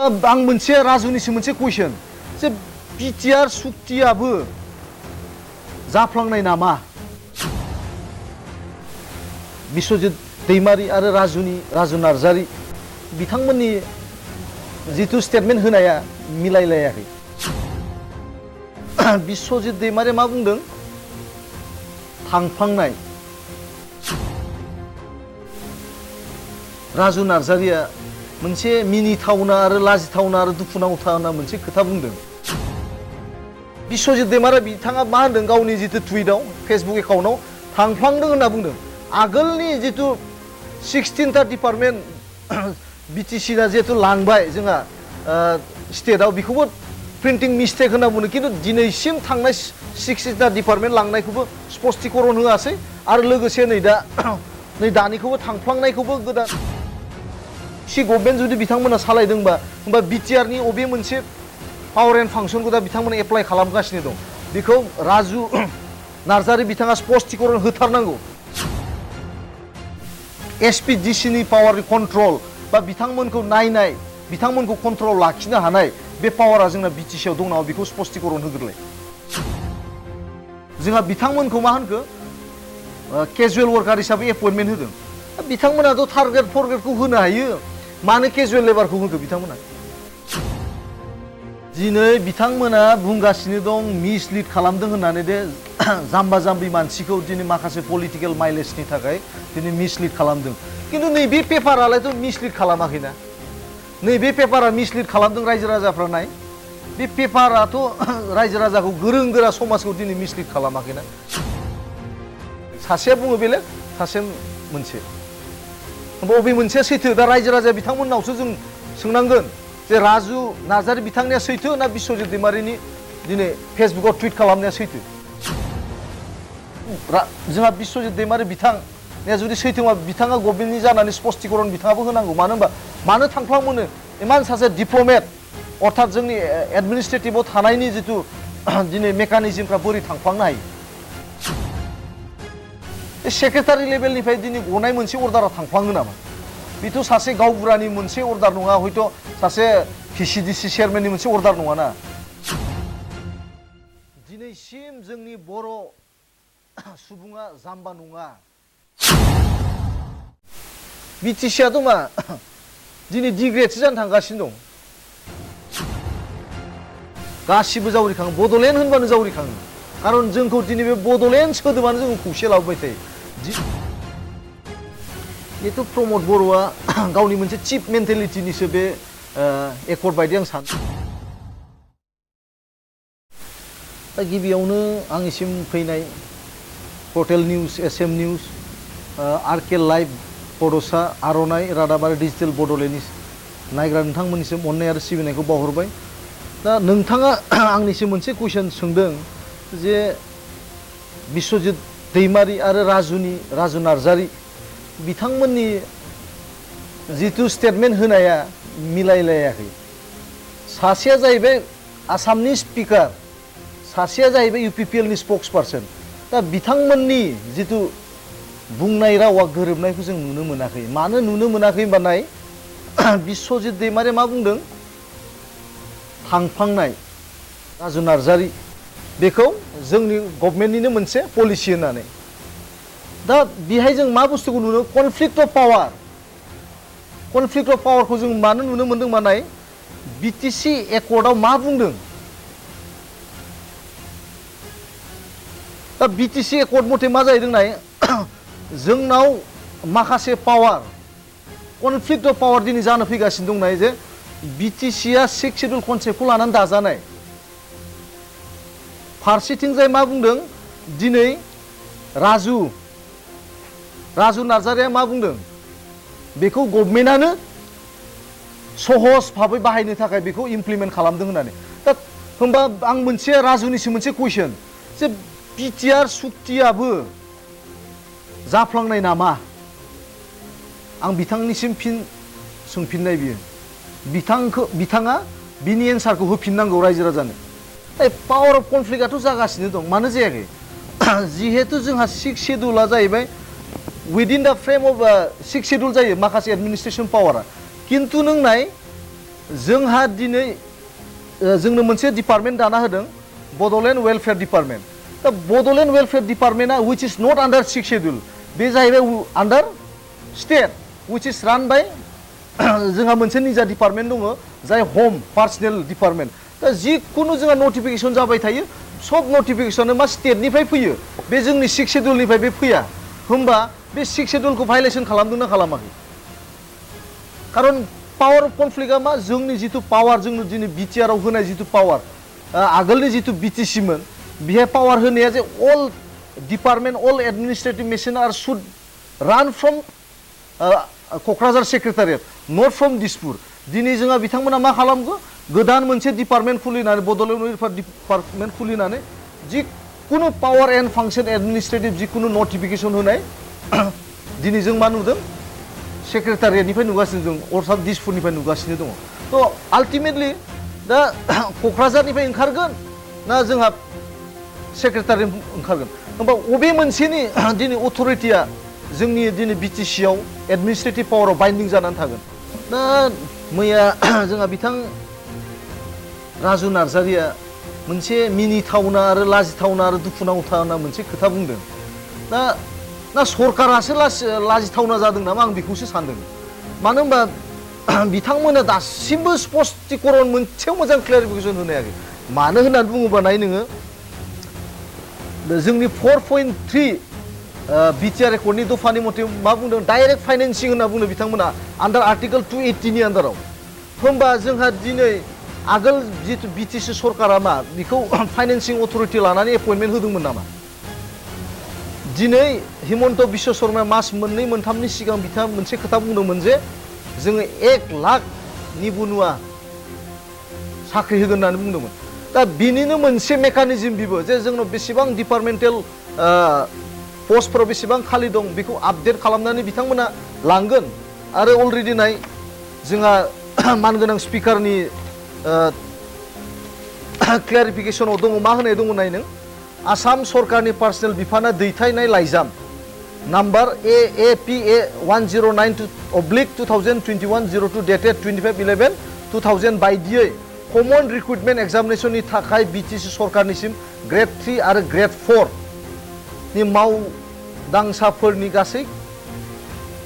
आं मोनसे राजुनिसो मोनसे कुइसन जे बिटिआर सुक्तियाबो जाफ्लांनाय नामा बिश्वजित दैमारी आरो राजु नार्जारी बिथांमोननि जितु स्टेटमेन्ट होनाया मिलायलायाखै बिश्वजित दैमारी मा बुंदों थांफ्लांनाय राजु नार्जारिया मोनसे मिनिथावना आरो लाजिथावना आरो दुखुनांथावना मोनसे खोथा बुंदों बिश्वजित दैमारी बिथाङा मा होनदों गावनि जितु टुइटआव फेसबुक एकाउन्टआव थांफ्लांदों होनना बुंदों आगोलनि जितु 16टा डिपार्टमेन्ट बिटिसि ना जिहेतु लांबाय जोंहा स्टेटआव बेखौबो प्रिन्टिं मिस्टेक होनना बुङो खिन्थु दिनैसिम थांनाय 16टा डिपार्टमेन्ट लांनायखौबो स्पष्टीकरण होआसै आरो लोगोसे नै दानिखौबो थांफ्लांनायखौबो गोदान गभर्नमेन्ट जुदि बिथांमोना सालायदोंबा होमबा बिटिआरनि अबे मोनसे पावर एन्ड फांसनखौ दा बिथांमोना एप्लाइ खालामगासिनो दं बेखौ राजु नार्जारी बिथाङा स्पष्टीकरण होथारनांगौ एसपिडिसिनि पावार कन्ट्रल बा बिथांमोनखौ नायनाय बिथांमोनखौ कन्ट्रल लाखिनो हानाय बे पावारा जोंना बिटिसिआव दं नामा बेखौ स्पष्टीकरण होग्रोलाय जोंहा बिथांमोनखौ मा होनखो केजुवेल वर्कार हिसाबै एपइन्टमेन्ट होदों बिथांमोनाथ' टार्गेट फरगेटखौ होनो हायो मानो केजुवेल लेबारखौ होखो बिथांमोना दिनै बिथांमोना बुंगासिनो दं मिसलिड खालामदों होननानै दे जाम्बा जाम्बि मानसिखौ दिनै माखासे पलिटिकेल माइलेजनि थाखाय दिनै मिसलिड खालामदों खिन्थु नैबे पेपारालायथ' मिसलिड खालामाखैना नैबे पेपारा मिसलिड खालामदों रायजो राजाफ्रा नाय बे पेपाराथ' रायजो राजाखौ गोरों गोरा समाजखौ दिनै मिसलिड खालामाखैना सासेया बुङो बेलेग सासे मोनसे बबे मोनसेया सैथो दा रायजो राजा बिथांमोननावसो जों सोंनांगोन जे राजु नार्जारी बिथांनिया सैथो ना बिश्वजित दैमारीनि दिनै फेसबुकआव टुइट खालामनाया सैथो जोंहा बिश्वजित दैमारी बिथांनिया जुदि सैथोबा बिथाङा गभर्नमेन्टनि जानानै स्पष्टीकरण बिथाङाबो होनांगौ मानो होनबा मानो थांफ्लांमोनो इमान सासे डिप्ल'मेट अर्थात जोंनि एडमिनिस्ट्रेटिभआव थानायनि जितु दिनै मेकानिजमफ्रा बोरै थांफ्लांनो हायो सेक्रेटारि लेभेलनिफ्राय दिनै गनाय मोनसे अर्डारा थांफ्लाङो नामा बेथ' सासे गावबुरानि मोनसे अर्डार नङा हयथ' सासे भिसिडिसि चेयारमेननि मोनसे अर्डार नङाना दिनैसिम जोंनि बर' सुबुङा जाम्बा नङा बिटिसिआथ' मा दिनै डिग्रेडसो जानो थांगासिनो दं गासिबो जावरिखाङो बड'लेण्ड होनबानो जावरिखाङो खारन जोंखौ दिनै बे बड'लेण्ड सोदोबानो जोंखौ खौसे लाबोबाय थायो बेथ' प्रमद बर'आ गावनि मोनसे चिप मेन्टेलिटिनिसो बे एकर्ड बायदि आं सानो दा गिबियावनो आंनिसिम फैनाय portal news SM news RK live बड'सा आर'नाइ रादाब आरो डिजिटेल बड'लेण्डनि नायग्रा नोंथांमोननिसिम अननाय आरो सिबिनायखौ बावहरबाय दा नोंथाङा आंनिसिम मोनसे कुइसन सोंदों जे बिश्वजित दैमारी आरो राजु नार्जारी बिथांमोननि जितु स्टेटमेन्ट होनाया मिलायलायाखै सासेया जाहैबाय आसामनि स्पिकार सासेया जाहैबाय इउपिपिएलनि स्पक्स पार्सन दा बिथांमोननि जितु बुंनाय रावा गोरोबनायखौ जों नुनो मोनाखै मानो नुनो मोनाखै होनबा नाय बिश्वजित दैमारी मा बुंदों थांफ्लांनाय राजु नार्जारी बेखौ जोंनि गभर्नमेन्टनिनो मोनसे पलिसि होननानै दा बेहाय जों मा बुस्थुखौ नुनो कनफ्लिक्ट अफ पावारखौ जों मानो नुनो मोनदों मा नाय बिटिसि एकर्डआव मा बुंदों दा बिटिसि एकर्ड मथे मा जाहैदों नाय जोंनाव माखासे पावार कनफ्लिक्ट अफ पावार दिनै जानो फैगासिनो दं नाय जे बिटिसिआ 6 शिड्युल कनसेप्टखौ लानानै दाजानाय फारसेथिंजाय मा बुंदों दिनै राजु नार्जारिया मा बुंदों बेखौ गभर्नमेन्टआनो सहज भाबै बाहायनो थाखाय बेखौ इमप्लिमेन्ट खालामदों होननानै दा होमबा आं मोनसे राजुनिसो मोनसे कुइसन जे बिटिआर सुक्तियाबो जाफ्लांनाय नामा आं बिथांनिसिम फिन सोंफिननाय बियो बिथाङा बिनि एन्सारखौ होफिननांगौ रायजो राजानो पावार अफ कनफ्लिक्टआथ' जागासिनो दं मानो जायाखै जिहेतु जोंहा 6 शिड्युला जाहैबाय विदिन द फ्रेम अफ 6 शिड्युल जायो माखासे एडमिनिस्ट्रेशन पावारा किन्तु नों नाय जोंहा दिनै जोंनो मोनसे डिपार्टमेन्ट दाना होदों बड'लेण्ड वेलफेयार डिपार्टमेन्ट दा बड'लेण्ड वेलफेयार डिपार्टमेन्टआ which is not under 6 schedule बे जाहैबाय आन्डार स्टेट विच इज रान बाय जोंहा मोनसे निजा डिपार्टमेन्ट दङ जाय होम पार्सनेल डिपार्टमेन्ट दा जिखुनु जोंहा नटिफिकेसन जाबाय थायो सब नटिफिकेसना मा स्टेटनिफ्राय फैयो बे जोंनि 6 शेड्युलनिफ्राय बे फैया होमबा बे 6 शेड्युलखौ भायलेसन खालामदोंना खालामाखै खारन पावर कनफ्लिक्टआ मा जोंनि जिथु पावार जोंनो दिनै बिटिआरआव होनाय जिथु पावार आगोलनि जिथु बिटिसिमोन बेहाय पावार होनाया जे all department all administrative machine are should run from Kokrajhar secretariat not from Dispur दिनै जोंहा बिथांमोना मा खालामगो गोदान मोनसे डिपार्टमेन्ट खुलिनानै बड'लेण्ड वेलफेयार डिपार्टमेन्ट खुलिनानै जिखुनु पावार एन्ड फांसन एडमिनिस्ट्रेटिभ जिखुनु नटिफिकेसन होनाय दिनै जों मा नुदों सेक्रेटारियेटनिफ्राय नुगासिनो दं अर्थात दिसपुरनिफ्राय नुगासिनो दङ थ' आल्टिमेटलि दा क'क्राझारनिफ्राय ओंखारगोन ना जोंहा सेक्रेटारियेट ओंखारगोन होमबा अबे मोनसेनि दिनै अथ'रिटिया जोंनि दिनै बिटिसिआव एडमिनिस्ट्रेटिभ पावाराव बाइन्डिं जानानै थागोन दा मैया जोंहा बिथां राजु नार्जारिया मोनसे मिनिथावना आरो लाजिथावना आरो दुखुनांथावना मोनसे खोथा बुंदों दा ना सरकारासो लाजिथावना जादों नामा आं बेखौसो सानदों मानो होनबा बिथांमोना दासिमबो स्पष्टीकरण मोनसेयाव मोजां क्लेरिफिकेसन होनो हायाखै मानो होननानै बुङोबा नाय नोङो जोंनि 4.3 बिटिआर एकर्डनि दफानि मथे मा बुंदों डाइरेक्ट फाइनेन्सिं होनना बुंदों बिथांमोना आन्डार आर्टिकल 280 नि आन्डाराव होमबा जोंहा दिनै आगोल जितु बिटिसि सरकारा मा बेखौ फाइनेन्सिं अथ'रिटि लानानै एपइन्टमेन्ट होदोंमोन नामा दिनै हिमन्त बिश्व शर्माया मास मोननै मोनथामनि सिगां बिथाङा मोनसे खोथा बुंदोंमोन जे जोङो 1 लाख निबुनुवा साख्रि होगोन होननानै बुंदोंमोन दा बिनिनो मोनसे मेकानिजम बिबो जे जोंनाव बेसेबां डिपार्टमेन्टेल पस्टफोराव बेसेबां खालि दं बेखौ आपडेट खालामनानै बिथांमोना लांगोन आरो अलरेडि नाय जोंहा मानगोनां स्पिकारनि क्लेरिफिकेसनाव दङ मा होनाय दङ नाय नों आसाम सरकारनि पार्सनेल बिफाना दैथायनाय लाइजाम नाम्बार AAPA 1092/2021-02 डेटेड 25/11/2000 बायदियै कमन रिक्रुटमेन्ट एग्जामिनेशननि थाखाय बिटिसि सरकारनिसिम ग्रेड 3 आरो ग्रेड 4 नि मावदांसाफोरनि गासै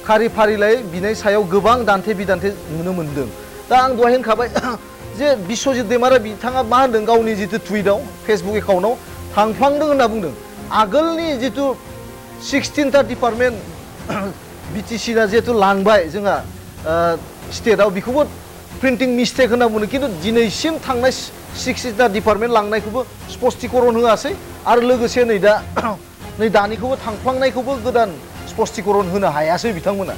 खारि फारिलाइ बिनाय सायाव गोबां दान्थे बिदान्थे नुनो मोन्दों दा आं दहाय होनखाबाय जे बिश्वजित दैमारा बिथाङा मा होनदों गावनि जितु टुइटआव फेसबुक एकाउन्टआव थांफ्लांदों होनना बुंदों आगोलनि जितु 16टा डिपार्टमेन्ट बिटिसिना जिहेतु लांबाय जोंहा स्टेटआव बेखौबो प्रिन्टिं मिस्टेक होनना बुङो खिन्थु दिनैसिम थांनाय 16टा डिपार्टमेन्ट लांनायखौबो स्पष्टीकरण होआसै आरो लोगोसे नै दानिखौबो थांफ्लांनायखौबो गोदान स्पष्टीकरण होनो हायासै बिथांमोना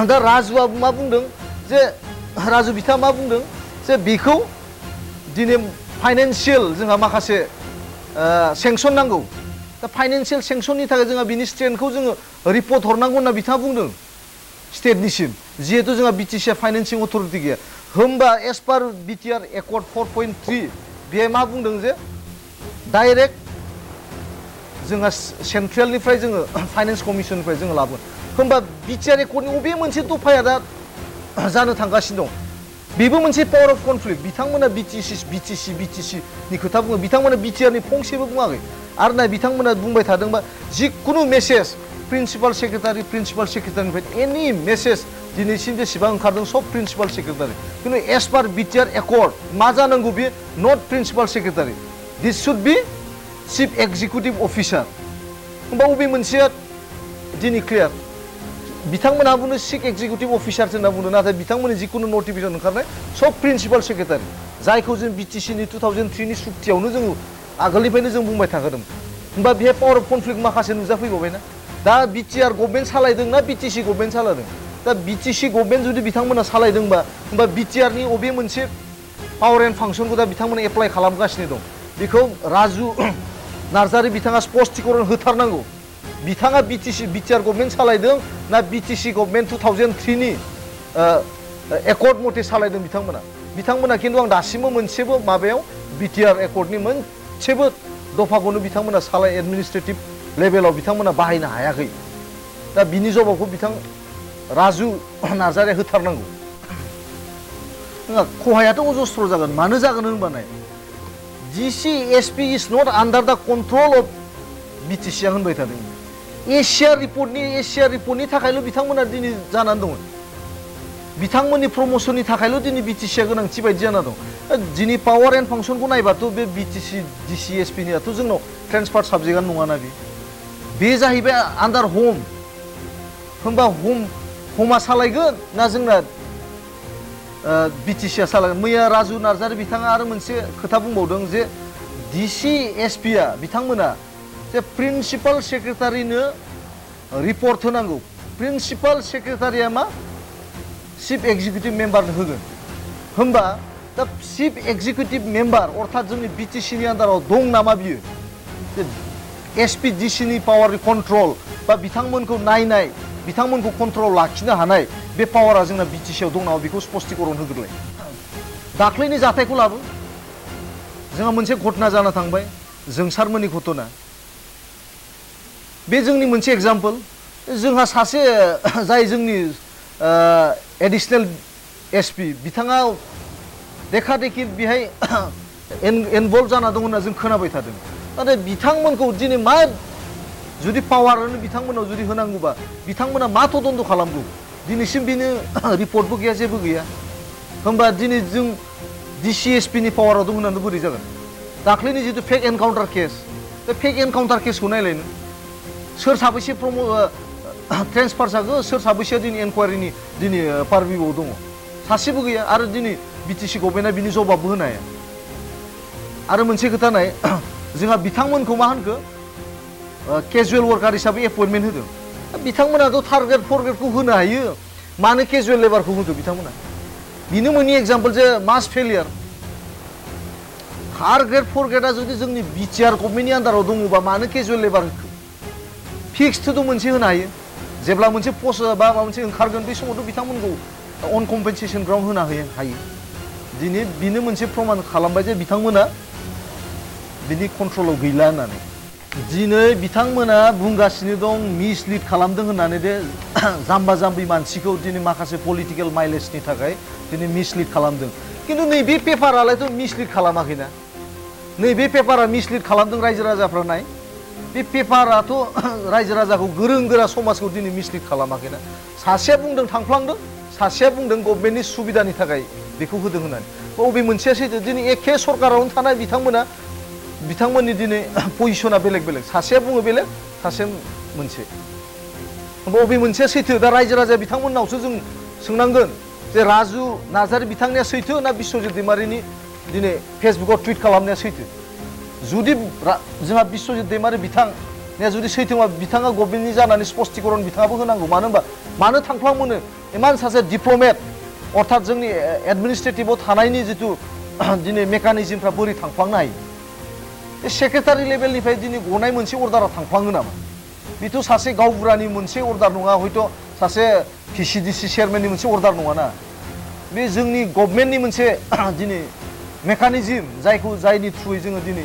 दा राजुआ मा बुंदों जे राजु बिथाङा मा बुंदों जे बेखौ दिनै फाइनेन्सियेल जोंहा माखासे सेंसन नांगौ दा फाइनेन्सियेल सेंसननि थाखाय जोंहा बिनि स्ट्रेन्थखौ जोङो रिपर्ट हरनांगौ होनना बिथाङा बुंदों स्टेटनिसिम जिहेतु जोंहा बिटिसिआ फाइनेन्सिं अथ'रिटि गैया होमबा एस पार बिटिआर एकर्ड 4.3 बेहाय मा बुंदों जे डाइरेक्ट जोंहा सेन्ट्रेलनिफ्राय जोङो फाइनेन्स कमिसननिफ्राय जोङो लाबोगोन होमबा बिटिआर एकर्डनि बबे मोनसे दफाया दा जानो थांगासिनो दं बेबो मोनसे पावर अफ कनफ्लिक्ट बिथांमोना बिटिसिनि खोथा बुङो बिथांमोना बिटिआरनि फंसेबो बुङाखै आरो नाय बिथांमोना बुंबाय थादोंबा जिखुनु मेसेज प्रिन्सिपाल सेक्रेटारिनिफ्राय एनि मेसेज दिनैसिम जेसेबां ओंखारदों सब प्रिन्सिपाल सेक्रेटारि खिन्थु एस पार बिटिआर एकर्ड मा जानांगौ बे not principal secretary this should be chief executive officer होमबा बबे मोनसेया दिनै क्लियार बिथांमोनहा बुङो चिफ एक्जिकिउटिभ अफिसार होनना बुङो नाथाय बिथांमोननि जिखुनु नटिफिकेसन ओंखारनाय सब प्रिन्सिपाल सेक्रेटारि जायखौ जों बिटिसिनि 2003 नि सुक्तियावनो जों आगोलनिफ्रायनो जों बुंबाय थाखादों होमबा बेहाय पावर अफ कनफ्लिक्ट माखासे नुजाफैबावबायना दा बिटिआर गभर्नमेन्ट सालायदों ना बिटिसि गभर्नमेन्ट सालायदों दा बिटिसि गभर्नमेन्ट जुदि बिथांमोना सालायदोंबा होमबा बिटिआरनि अबे मोनसे पावर एन्ड फांसनखौ दा बिथांमोना एप्लाइ खालामगासिनो दं बेखौ राजु नार्जारि बिथाङा स्पष्टीकरण होथारनांगौ बिथाङा बिटिआर गभर्नमेन्ट सालायदों ना बिटिसि गभर्नमेन्ट 2003 नि एकर्ड मथे सालायदों बिथांमोना खिन्थु आं दासिमबो मोनसेबो माबायाव बिटिआर एकर्डनि मोनसेबो दफाखौनो बिथांमोना एडमिनिस्ट्रेटिभ लेभेलाव बिथांमोना बाहायनो हायाखै दा बिनि जबाबखौ बिथां राजु नार्जारिया होथारनांगौ नङा खहायाथ' अजस्र जागोन मानो जागोन होनबा नाय DCSP is not under the control of BTC आ होनबाय थादों एशिया रिपर्टनि थाखायल' बिथांमोना दिनै जानानै दङ बिथांमोननि प्रमोशननि थाखायल' दिनै BTC आ गोनांथि बायदि जाना दं दिनै पावार एन्ड फांसनखौ नायबाथ' बे BTC DCSP नियाथ' जोंनाव ट्रेन्सफार साबजेक्टआनो नङाना बे जाहैबाय आन्डार हम होनबा हमा सालायगोन ना जोंना BTC आ सालायगोन मैया राजु नार्जारि बिथाङा आरो मोनसे खोथा बुंबावदों जे DCSP आ बिथांमोना जे प्रिन्सिपाल सेक्रेटारिनो रिपर्ट होनांगौ प्रिन्सिपाल सेक्रेटारिया मा चिफ एक्जिकिउटिभ मेम्बारनो होगोन होनबा दा चिफ एक्जिकिउटिभ मेम्बार अर्थात जोंनि BTC नि आन्डाराव दं नामा बियो SPDC नि पावार कन्ट्रल बा बिथांमोनखौ नायनाय बिथांमोनखौ कन्ट्रल लाखिनो हानाय बे पावारा जोंना BTC आव दं नामा बेखौ स्पष्टीकरण होग्रोलाय दाख्लैनि जाथायखौ लाबो जोंहा मोनसे घटना जाना थांबाय जोंसारमोननि घटना बे जोंनि मोनसे एग्जाम्पल जोंहा सासे जाय जोंनि एडिशनेल SP बिथाङा देखा देखि बेहाय इनभल्भ जाना दं होनना जों खोनाबाय थादों नाथाय बिथांमोनखौ दिनै मा जुदि पावारानो बिथांमोनाव जुदि होनांगौबा बिथांमोना मा तदन्त खालामगौ दिनैसिम बिनो रिपर्टबो गैया जेबो गैया होनबा दिनै जों DCSP नि पावाराव दं होननानै बोरै जागोन दाख्लैनि जितु फेक एनकाउन्टार केस बे फेक एनकाउन्टार केसखौ नायलायनो सोर साबैसे ट्रेन्सफार जागो सोर साबैसे दिनै इनकुवारिनि दिनै पारभिउआव दङ सासेबो गैया आरो दिनै BTC गभर्नमेन्टआ बिनि जबाबबो होनो हाया आरो मोनसे खोथा नाय जोंहा बिथांमोनखौ मा होनखो केजुवेल वर्कार हिसाबै एपइन्टमेन्ट होदों बिथांमोनाथ' टार्गेट फरगेटखौ होनो हायो मानो केजुवेल लेबारखौ होदों बिथांमोना बिनो मोननि एग्जाम्पल जे मास फेलियार टार्गेट फरगेटआ जुदि जोंनि BTR गभर्नमेन्टनि आन्डाराव दङबा मानो केजुवेल लेबार होखो फिक्सथ' मोनसे होनो हायो जेब्ला मोनसे पस्ट बा माबा मोनसे ओंखारगोन बे समावथ' बिथांमोनखौ अन कम्पेनसेसन ग्राउन्ड होनो हायो दिनै बिनो मोनसे प्रमान खालामबाय जे बिथांमोना बिनि कन्ट्रलाव गैला होननानै दिनै बिथांमोना बुंगासिनो दं मिसलिड खालामदों होननानै दे जाम्बा जाम्बि मानसिखौ दिनै माखासे पलिटिकेल माइलेजनि थाखाय दिनै मिसलिड खालामदों खिन्थु नैबे पेपारालायथ' मिसलिड खालामाखैना नैबे पेपारा मिसलिड खालामदों रायजो राजाफ्रा नाय बे पेपाराथ' रायजो राजाखौ गोरों गोरा समाजखौ दिनै मिसलिड खालामाखैना सासेया बुंदों थांफ्लांदों सासेया बुंदों गभर्नमेन्टनि सुबिदानि थाखाय बेखौ होदों होननानै बबे मोनसेया सैथो दिनै एखे सरकारावनो थानाय बिथांमोननि दिनै पजिशना बेलेग बेलेग सासेया बुङो बेलेग सासेया मोनसे बबे मोनसेया सैथो दा रायजो राजा बिथांमोननावसो जों सोंनांगोन जे राजु नार्जारि बिथांनिया सैथो ना बिश्वजित दैमारिनि दिनै फेसबुकाव टुइट खालामनाया सैथो जुदि जोंहा बिश्वजित दैमारि बिथांनिया जुदि सैथोबा बिथाङा गभर्नमेन्टनि जानानै स्पष्टीकरण बिथाङाबो होनांगौ मानो होनबा मानो थांफ्लांमोनो इमान सासे डिप्ल'मेट अर्थात जोंनि एडमिनिस्ट्रेटिभआव थानायनि जितु दिनै मेकानिजमफ्रा बोरै थांफ्लांनो हायो सेक्रेटारि लेभेलनिफ्राय दिनै गनाय मोनसे अर्डारा थांफ्लाङो नामा बेथ' सासे गावबुरानि मोनसे अर्डार नङा हयथ' सासे PCDC चेयारमेननि मोनसे अर्डार नङाना बे जोंनि गभर्नमेन्टनि मोनसे दिनै मेकानिजम जायनि थ्रुयै जोङो दिनै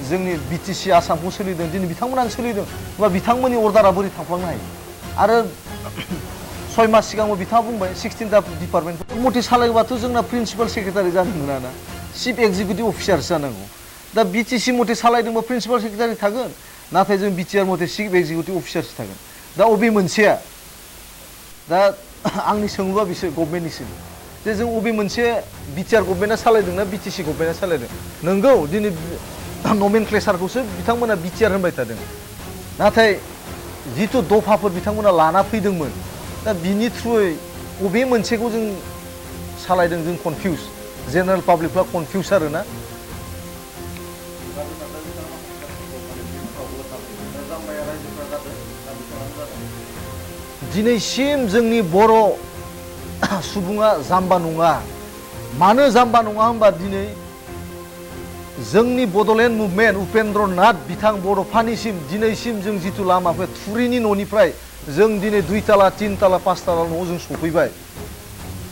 जोंनि BTC आसामखौ सोलिदों दिनै बिथांमोनानो सोलिदों होनबा बिथांमोननि अर्डारा बोरै थांफ्लांनो हायो आरो 6 मास सिगांबो बिथाङा बुंबाय 16टा डिपार्टमेन्ट मथे सालायोबाथ' जोंना प्रिन्सिपाल सेक्रेटारि जानो मोनाना चिफ एक्जिकिउटिभ अफिसारसो जानांगौ दा BTC मथे सालायदोंबा प्रिन्सिपाल सेक्रेटारि थागोन नाथाय जों BTR मथे चिफ एक्जिकिउटिभ अफिसारसो थागोन दा अबे मोनसेया दा आंनि सोङोबा बिसोर गभर्नमेन्टनिसिम जे जों अबे मोनसे BTR गभर्नमेन्टआ सालायदोंना BTC गभर्नमेन्टआ सालायदों नंगौ दिनै नमेनक्लेचारखौसो बिथांमोना BTR होनबाय थादों नाथाय जिथु दफाफोर बिथांमोना लाना फैदोंमोन दा बिनि थ्रुयै अबे मोनसेखौ जों सालायदों जों कनफिउज जेनेरेल पाब्लिकफ्रा कनफिउज आरोना दिनैसिम जोंनि बर' सुबुङा जाम्बा नङा मानो जाम्बा नङा होनबा दिनै जोंनि बड'लेण्ड मुभमेन्ट उपेन्द्र नाथ बिथां बड'फानिसिम दिनैसिम जों जिथु लामाफोर थुरिनि न'निफ्राय जों दिनै 2 ताला 3 ताला 5 ताला न'आव जों सफैबाय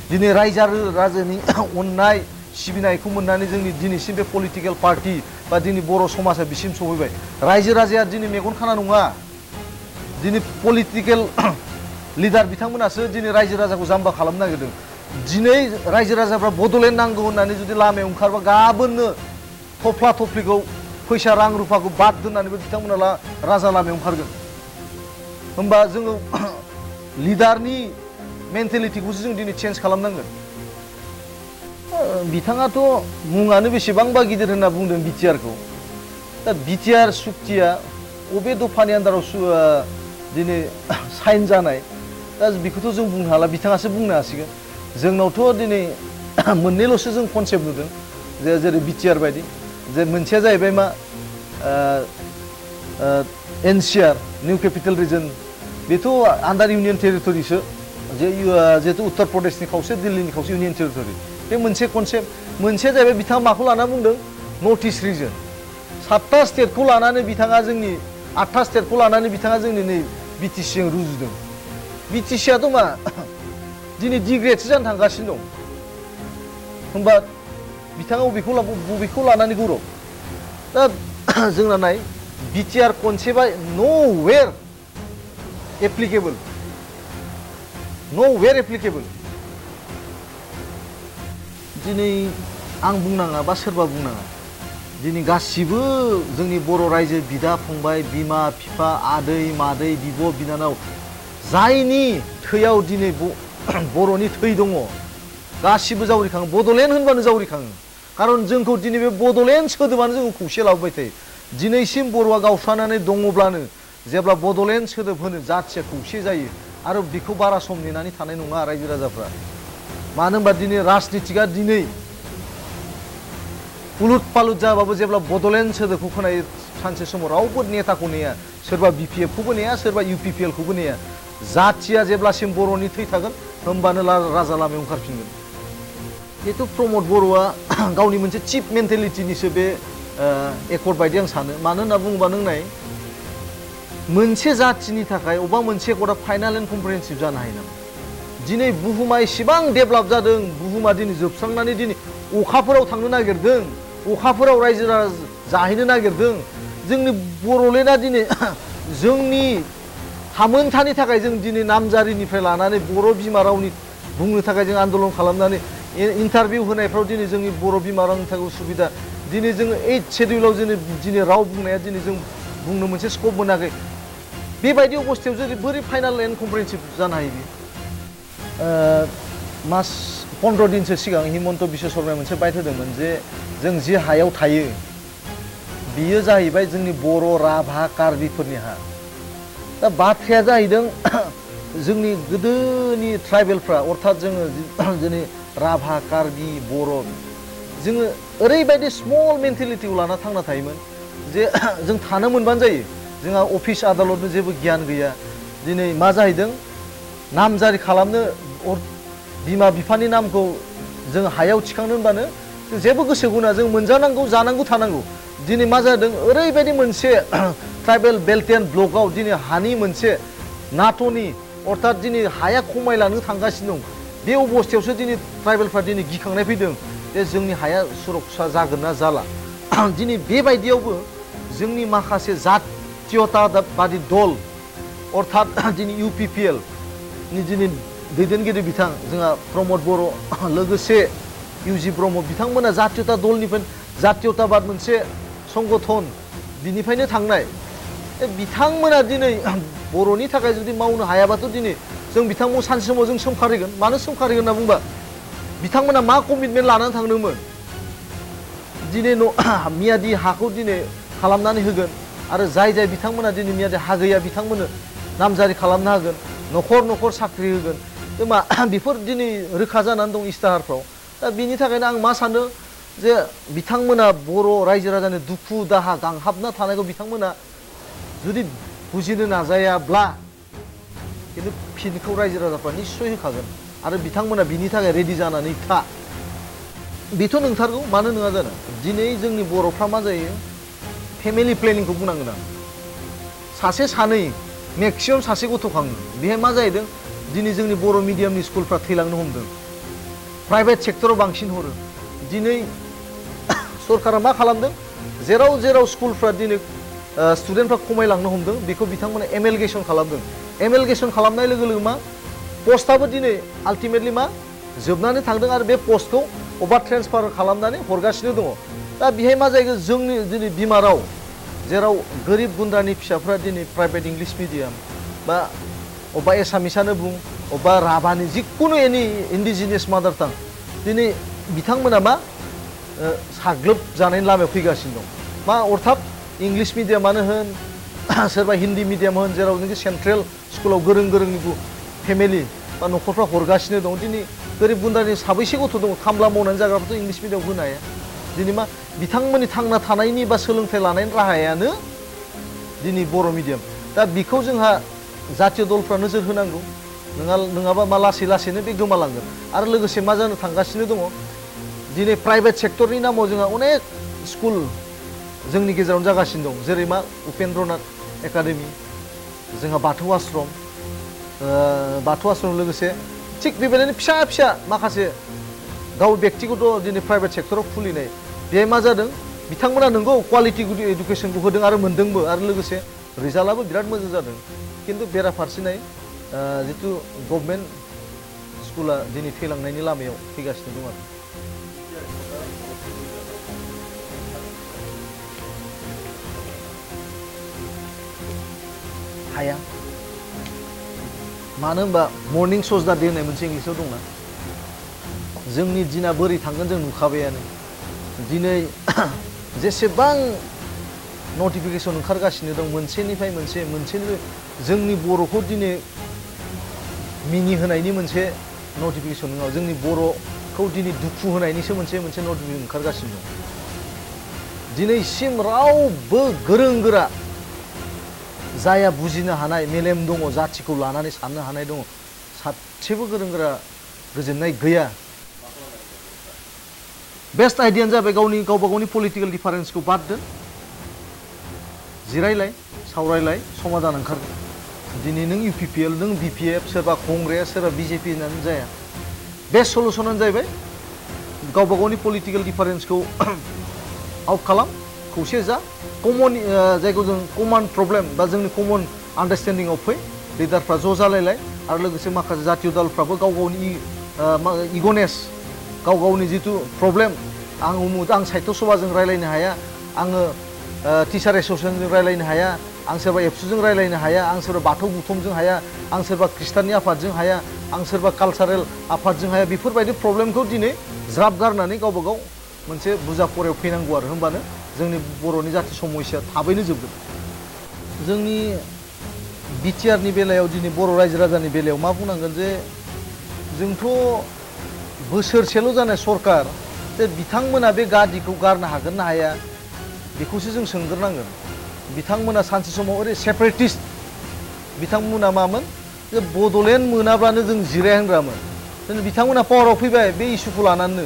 दिनै रायजो राजानि अननाय सिबिनायखौ मोननानै जोंनि दिनैसिम बे पलिटिकेल पार्टी बा दिनै बर' समाजा बिसिम सफैबाय रायजो राजाया दिनै मेगन खाना नङा दिनै पलिटिकेल लिडार बिथांमोनासो दिनै रायजो राजाखौ जाम्बा खालामनो नागिरदों दिनै रायजो राजाफ्रा बड'लेण्ड नांगौ होननानै जुदि लामायाव ओंखारबा गाबोननो थफ्ला थफ्लिखौ फैसा रां रुफाखौ बाद दोननानैबो बिथांमोना राजा लामायाव ओंखारगोन होमबा जोङो लिडारनि मेन्टेलिटिखौसो जों दिनै चेन्ज खालामनांगोन बिथाङाथ' मुङानो बेसेबांबा गिदिर होनना बुंदों बिटिआरखौ दा बिटिआर सुक्तिया अबे दफानि आन्दाराव दिनै साइन जानाय दा बेखौथ' जों बुंनो हाला बिथाङासो बुंनो हासिगोन जोंनावथ' दिनै मोननैल'सो जों कनसेप्ट नुदों जे जेरै बिटिआर बायदि जे मोनसेया जाहैबाय मा एनसिआर निउ केपिटेल रिजन बेथ' आन्डार इउनियन टेरिटरिसो जिहेतु उत्तर प्रदेशनि खावसे दिल्लीनि खावसे इउनियन टेरिटरि बे मोनसे कनसेप्ट मोनसेया जाहैबाय बिथाङा माखौ लाना बुंदों नर्थ इस्ट रिजन 7टा स्टेटखौ लानानै बिथाङा जोंनि 8टा स्टेटखौ लानानै बिथाङा जोंनि नै बिटिसिजों रुजुदों बिटिसिआथ' मा दिनै डिग्रेडसो जानो थांगासिनो दं होमबा बिथाङा बबेखौ लानानै गौरब दा जोंना नाय बिटिआर कनसेप्टआ न'वेर एप्लिकेबल दिनै आं बुंनाङा बा सोरबा बुंनाङा दिनै गासिबो जोंनि बर' रायजो बिदा फंबाय बिमा बिफा आदै मादै बिब' बिनानाव जायनि थैयाव दिनै बर'नि थै दङ गासिबो जावरिखाङो बड'लेण्ड होनबानो जावरिखाङो खारन जोंखौ दिनै बे बड'लेण्ड सोदोबानो जोंखौ खौसे लाबोबाय थायो दिनैसिम बर'आ गावस्रानानै दङब्लानो जेब्ला बड'लेण्ड सोदोब होनो जाथिया खौसे जायो आरो बेखौ बारा सम नेनानै थानाय नङा रायजो राजाफ्रा मानो होनबा दिनै राजनितिकआ दिनै उलुट पालुट जाबाबो जेब्ला बड'लेण्ड सोदोबखौ खोनायो सानसे समाव रावबो नेताखौ नेया सोरबा बिपिएफखौबो नेया सोरबा इउपिपिएलखौबो नेया जाथिया जेब्लासिम बर'नि थै थागोन होमबानो राजा लामायाव ओंखारफिनगोन जिहेतु प्रमद बर'आ गावनि मोनसे चिप मेन्टेलिटिनिसो बे एकर्ड बायदि आं सानो मानो होनना बुङोबा नों नाय मोनसे जाथिनि थाखाय अबेबा मोनसे एकर्डआ फाइनाल एन्ड कमप्रिहेन्सिभ जानो हायो नामा दिनै बुहुमा इसेबां डेभेलप जादों बुहुमा दिनै जोबस्रांनानै दिनै अखाफोराव थांनो नागिरदों अखाफोराव रायजो जाहैनो नागिरदों जोंनि बर'लेण्डआ दिनै जोंनि थामोनथानि थाखाय जों दिनै नामजारिनिफ्राय लानानै बर' बिमा रावनि बुंनो थाखाय जों आन्दलन खालामनानै इन्टारभिउ होनायफ्राव दिनै जोंनि बर' बिमा रावनि थाखाय उसुबिदा दिनै जोङो 8 शेड्युलाव दिनै राव बुंनाया दिनै जों बुंनो मोनसे स्कप मोनाखै बेबायदि अबस्थायाव जुदि बोरै फाइनाल एन्ड कमप्रिहेन्सिभ जानो हायो बे मास 15 दिनसो सिगां हिमन्त बिश्व शर्माया मोनसे बाइट होदोंमोन जे जों जि हायाव थायो बियो जाहैबाय जोंनि बर' राभा कार्बिफोरनि हा दा बाथ्राया जाहैदों जोंनि गोदोनि ट्राइबेलफ्रा अर्थात जोङो दिनै राभा कार्बि बर' जोङो ओरैबायदि स्मल मेन्टेलिटिखौ लाना थांना थायोमोन जे जों थानो मोनबानो जायो जोंहा अफिस आदालतनि जेबो गियान गैया दिनै मा जाहैदों नामजारि खालामनो बिमा बिफानि नामखौ जों हायाव थिखांनो होनबानो जेबो गोसो गुना जों मोनजानांगौ जानांगौ थानांगौ दिनै मा जादों ओरैबायदि मोनसे ट्राइबेल बेल्ट एन्ड ब्लकआव दिनै हानि मोनसे नाट'नि अर्थात दिनै हाया खमायलांनो थांगासिनो दं बे अबस्थायावसो दिनै ट्राइबेलफ्रा दिनै गिखांनाय फैदों जे जोंनि हाया सुरक्षा जागोन ना जाला दिनै बेबायदियावबो जोंनि माखासे जातीयताबादि दल अर्थात दिनै इउपिपिएल नि दिनै दैदेनगिरि बिथां जोंहा प्रमद बर' लोगोसे इउजि ब्रह्म बिथांमोना जातीयता दलनिफ्राय जातीयताबाद मोनसे संगठन बिनिफ्रायनो थांनाय बिथांमोना दिनै बर'नि थाखाय जुदि मावनो हायाबाथ' दिनै जों बिथांमोन सानसे समाव जों सोमखारिगोन मानो सोमखारिगोन होनना बुंबा बिथांमोना मा कमिटमेन्ट लानानै थांदोंमोन दिनै मियादि हाखौ दिनै खालामनानै होगोन आरो जाय बिथांमोना दिनै मियादि हा गैया बिथांमोननो नामजारि खालामनो हागोन न'खर न'खर साख्रि होगोन मा बेफोर दिनै रोखा जानानै दं इस्ताहारफ्राव दा बिनि थाखायनो आं मा सानो जे बिथांमोना बर' रायजो राजानि दुखु दाहा गांहाबना थानायखौ बिथांमोना जुदि बुजिनो नाजायाब्ला खिन्थु फिनखौ रायजो राजाफ्रा निस्सय होखागोन आरो बिथांमोना बिनि थाखाय रेडि जानानै था बेथ' नंथारगौ मानो नङा जानो दिनै जोंनि बर'फ्रा मा जायो फेमिलि प्लेनिंखौ बुंनांगोन आं सासे सानै मेक्सिमाम सासे गथ' खाङो बेहाय मा जाहैदों दिनै जोंनि बर' मिडियामनि स्कुलफ्रा थैलांनो हमदों प्राइभेट सेक्टराव बांसिन हरो दिनै सरकारा मा खालामदों जेराव जेराव स्कुलफ्रा दिनै स्टुडेन्टफ्रा खमायलांनो हमदों बेखौ बिथांमोना एमेलगेसन खालामदों एमेलगेसन खालामनाय लोगो लोगो मा पस्टआबो दिनै आल्टिमेटलि मा जोबनानै थांदों आरो बे पस्टखौ अबा ट्रेन्सफार खालामनानै हरगासिनो दङ दा बेहाय मा जायो जोंनि दिनै बिमा राव जेराव गोरिब गुन्द्रानि फिसाफ्रा दिनै प्राइभेट इंलिश मिडियाम बा अबा एसामिसानो बुं अबा राभानि जिखुनु एनि इन्डिजिनियास मादार टां दिनै बिथांमोना मा साग्लोबजानायनि लामायाव फैगासिनो दं मा अर्थात इंलिश मिडियामानो होन सोरबा हिन्दी मिडियाम होन जेराव नोङो सेन्ट्रेल स्कुलाव गोरों गोरोंनि फेमिलि बा न'खरफ्रा हरगासिनो दं दिनै गोरिब गुन्द्रानि साबैसे गथ' दङ खामला मावनानै जाग्राफोरथ' इंलिश मिडियाम होनो हाया दिनै मा बिथांमोननि थांना थानायनि बा सोलोंथाइ लानायनि राहायानो दिनै बर' मिडियाम दा बेखौ जोंहा जातीय दलफ्रा नोजोर होनांगौ नङाबा मा लासै लासैनो बे गोमालांगोन आरो लोगोसे मा जानो थांगासिनो दङ दिनै प्राइभेट सेक्टरनि नामाव जोंहा अनेक स्कुल जोंनि गेजेरावनो जागासिनो दं जेरै मा उपेन्द्रनाथ एकाडेमि जोंहा बाथौ आश्रम लोगोसे थिग बेबायदिनो फिसा फिसा माखासे गाव बेक्तिगत दिनै प्राइभेट सेक्टराव खुलिनाय बेहाय मा जादों बिथांमोना नंगौ क्वालिटि इडुकेसनखौ होदों आरो मोनदोंबो आरो लोगोसे रिजाल्टआबो बिराद मोजां जादों खिन्थु बेराफारसेनाय जितु गभर्नमेन्ट स्कुला दिनै थैलांनायनि लामायाव फैगासिनो दं आरो हाया मानो होनबा मर्निं सज दा डे होननाय मोनसे इंलिसाव दंना जोंनि दिना बोरै थांगोन जों नुखाबायानो दिनै जेसेबां नटिफिकेसन ओंखारगासिनो दं मोनसेनिफ्राय मोनसेनिफ्राय जोंनि बर'खौ दिनै मिनिहोनायनि मोनसे नटिफिकेसन नङा जोंनि बर'खौ दिनै दुखु होनायनिसो मोनसे नटिफिकेसन ओंखारगासिनो दं दिनैसिम रावबो गोरों गोरा जाया बुजिनो हानाय मेलेम दङ जाथिखौ लानानै साननो हानाय दङ सासेबो गोरों गोरा गोजोननाय गैया बेस्ट आइडियानो जाबाय गावबा गावनि पलिटिकेल डिफारेन्सखौ बाद दोन जिरायलाय सावरायलाय समाधान ओंखारगोन दिनै नों UPPL नों BPF सोरबा कंग्रेस सोरबा BJP होननानै जाया बेस्ट सलुसनानो जाहैबाय गावबा गावनि पलिटिकेल डिफारेन्सखौ आउट खालाम खौसे जा कमन जायखौ जों कमन प्रब्लेम बा जोंनि कमन आन्डारस्टेन्डिंआव फै लिडारफ्रा ज' जालायलाय आरो लोगोसे माखासे जातीय दलफ्राबो गाव गावनि इगनेस गाव गावनि जितु प्रब्लेम आं उमुक आं साहित्य सभाजों रायलायनो हाया आङो टिचार एस'सियेसनजों रायलायनो हाया आं सोरबा एबसुजों रायलायनो हाया आं सोरबा बाथौ बुथुमजों हाया आं सोरबा ख्रिस्टाननि आफादजों हाया आं सोरबा कालचारेल आफादजों हाया बेफोरबायदि प्रब्लेमखौ दिनै ज्राब गारनानै गावबा गाव मोनसे बुजा परायाव फैनांगौ आरो होमबानो जोंनि बर'नि जाथि समस्या थाबैनो जोबगोन जोंनि बिटिआरनि बेलायाव दिनै बर' रायजो राजानि बेलायाव मा बुंनांगोन जे जोंथ' बोसोरसेल' जानाय सरकार जे बिथांमोना बे गादिखौ गारनो हागोन ना हाया बेखौसो जों सोंग्रोनांगोन बिथांमोना सानसे समाव ओरै सेपारेटिस्ट बिथांमोना मामोन जे बड'लेण्ड मोनाब्लानो जों जिराय होनग्रामोन दिनै बिथांमोना पावाराव फैबाय बे इस्युखौ लानानैनो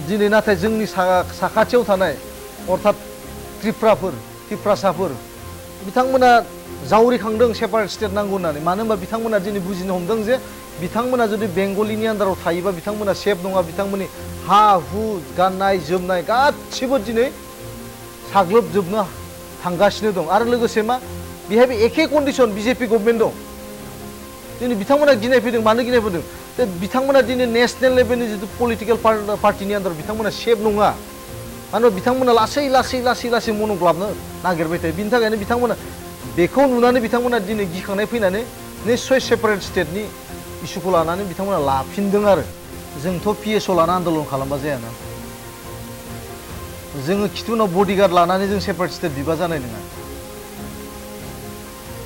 दिनै नाथाय जोंनि साखाथियाव थानाय अर्थात त्रिप्रासाफोर बिथांमोना जावरिखांदों सेपारेट स्टेट नांगौ होननानै मानो होनबा बिथांमोना दिनै बुजिनो हमदों जे बिथांमोना जुदि बेंगलिनि आन्दाराव थायोबा बिथांमोना सेफ नङा बिथांमोननि हा हु गाननाय जोमनाय गासिबो दिनै साग्लोबजोबनो थांगासिनो दं आरो लोगोसे मा बेहायबो एखे कन्डिसन बिजेपि गभर्नमेन्ट दं दिनै बिथांमोना गिनाय फैदों मानो गिनाय फैदों जे बिथांमोना दिनै नेसनेल लेभेलनि जितु पलिटिकेल पार्टिनि आन्दाराव बिथांमोना सेफ नङा मानो होनबा बिथांमोना लासै मन'ग्लाबनो नागिरबाय थायो बिनि थाखायनो बिथांमोना बेखौ नुनानै बिथांमोना दिनै गिखांनाय फैनानै निस्सय सेपारेट स्टेटनि इस्युखौ लानानै बिथांमोना लाफिनदों आरो जोंथ' PSO लाना आन्दलन खालामबा जायाना जोङो खिथुनाव बडिगार्ड लानानै जों सेपारेट स्टेट बिबा जानाय नङा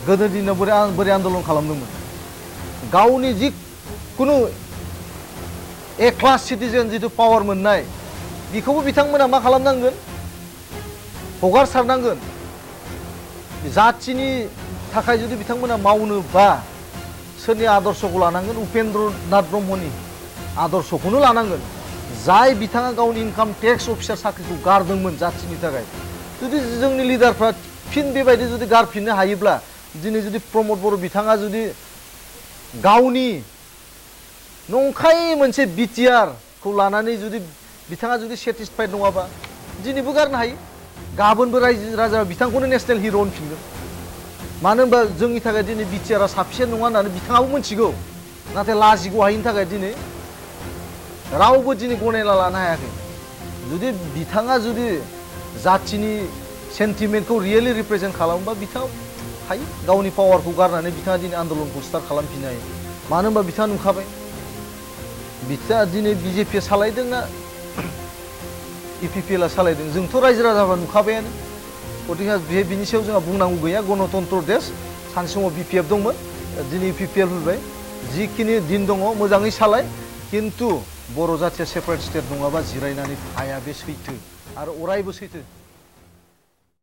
गोदोनि दिनाव बोरै आन्दलन खालामदोंमोन गावनि जिखुनु ए क्लास सिटिजेन जितु पावार मोननाय बेखौबो बिथांमोना मा खालामनांगोन हगारसारनांगोन जाथिनि थाखाय जुदि बिथांमोना मावनोबा सोरनि आदर्शखौ लानांगोन उपेन्द्रनाथ ब्रह्मनि आदर्शखौनो लानांगोन जाय बिथाङा गावनि इनकाम टेक्स अफिसार साख्रिखौ गारदोंमोन जाथिनि थाखाय जुदि जोंनि लिडारफ्रा फिन बेबायदि जुदि गारफिननो हायोब्ला दिनै जुदि प्रमद बर' बिथाङा जुदि गावनि नंखाय मोनसे बिटिआरखौ लानानै जुदि बिथाङा जुदि सेटिसफाइड नङाबा दिनैबो गारनो हायो गाबोनबो रायजो राजा बिथांखौनो नेसनेल हिर' होनफिनगोन मानो होनबा जोंनि थाखाय दिनै बिटिआरआ साफिसियेन्ट नङा होननानै बिथाङाबो मिथिगौ नाथाय लाजिगौ हायिनि थाखाय दिनै रावबो दिनै गनायना लानो हायाखै जुदि बिथाङा जुदि जाथिनि सेन्टिमेन्टखौ रियेलि रिप्रेजेन्ट खालामोबा बिथाङा हायो गावनि पावारखौ गारनानै बिथाङा दिनै आन्दलनखौ स्टार्ट खालामफिननो हायो मानो होनबा बिथाङा नुखाबाय बिथाङा दिनै बिजेपिआ सालायदोंना इपिपिएलआ सालायदों जोंथ' रायजो राजाफ्रा नुखाबायानो गतिके बिनि सायाव जोंहा बुंनांगौ गैया गणतन्त्र देश सानसे समाव बिपिएफ दंमोन दिनै इपिपिएल फैबाय जिखिनि दिन दङ मोजाङै सालाय खिन्थु बर' जाथिया सेपारेट स्टेट नङाबा जिरायनानै थाया बे सैथो आरो अरायबो सैथो